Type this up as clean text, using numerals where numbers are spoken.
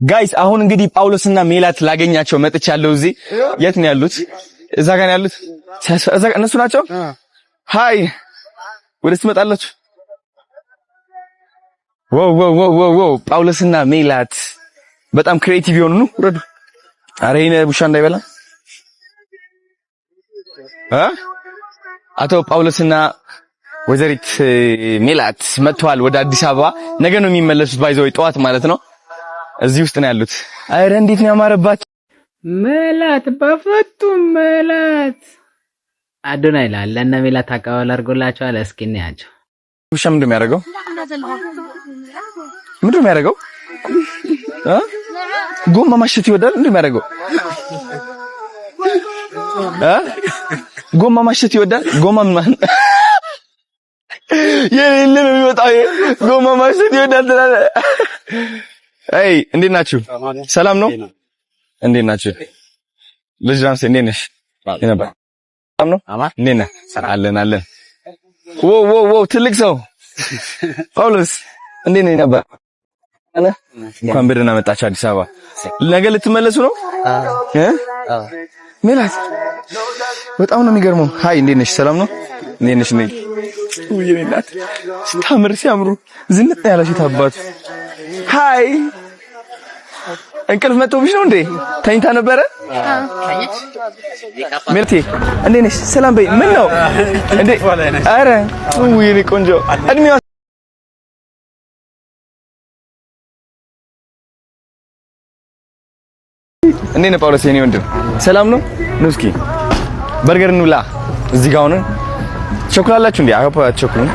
Guys አሁን እንግዲህ ጳውሎስና ሜላት ላገኛቸው መጥቻለሁ። እዚህ የት ነው ያሉት? እዛ ጋር ነው ያሉት። እዛ እነሱ ናቸው። Hi ወደ ትመጣላችሁ። Wow wow wow wow wow! ጳውሎስና ሜላት በጣም creative የሆኑ ነው። ውረዱ። አረ ይሄን ውሻ እንዳይበላ እ አቶ ጳውሎስና ወይዘሪት ሜላት መጥተዋል ወደ አዲስ አበባ። ነገ ነው የሚመለሱት። By the way ጠዋት ማለት ነው። እዚህ ውስጥ ነው ያሉት። አረ እንዴት ነው ያማረባቸው! ሜላት በፍጹም ሜላት አዶናይ ይላል። ለእነ ሜላት አቀባበል አድርጎላቸዋል። እስኪ እንያቸው። ውሻ ምንድን ነው የሚያደርገው? ምንድን ነው የሚያደርገው? እ ጎማ ማሸት ይወዳል። ምንድን ነው የሚያደርገው? እ ጎማ ማሸት ይወዳል። ጎማ ምን የሌለ ነው የሚወጣው። ጎማ ማሸት ይወዳል ትላለህ። አይ እንዴት ናችሁ? ሰላም ነው? እንዴት ናችሁ? ልጅ ራምሴ እንዴት ነሽ? ሰላም ነው? እንዴት ነህ? አለን አለን። Wow wow wow! ትልቅ ሰው ጳውሎስ እንዴት ነህ? ነበር እንኳን በደህና መጣችሁ አዲስ አበባ። ነገ ልትመለሱ ነው? እ ሜላት በጣም ነው የሚገርመው። Hi እንዴት ነሽ? ሰላም ነው? እንዴት ነሽ? ነይ ውይ የኔ እናት ስታምር፣ ሲያምሩ ዝንጥ ያላችሁ ታባቱ። Hi እንቅልፍ መጥቶብሽ ነው እንዴ? ተኝታ ነበረ? ሜልቴ እንዴት ነሽ? ሰላም በይ። ምን ነው እንዴ? አረ ውይ የኔ ቆንጆ እድሜዋ እንዴት ነህ ጳውሎስ? የኔ ወንድም ሰላም ነው? ኑ እስኪ በርገር እንብላ። እዚህ ጋር ሆነን ትቸኩላላችሁ እንዴ? I hope አትቸኩሉም።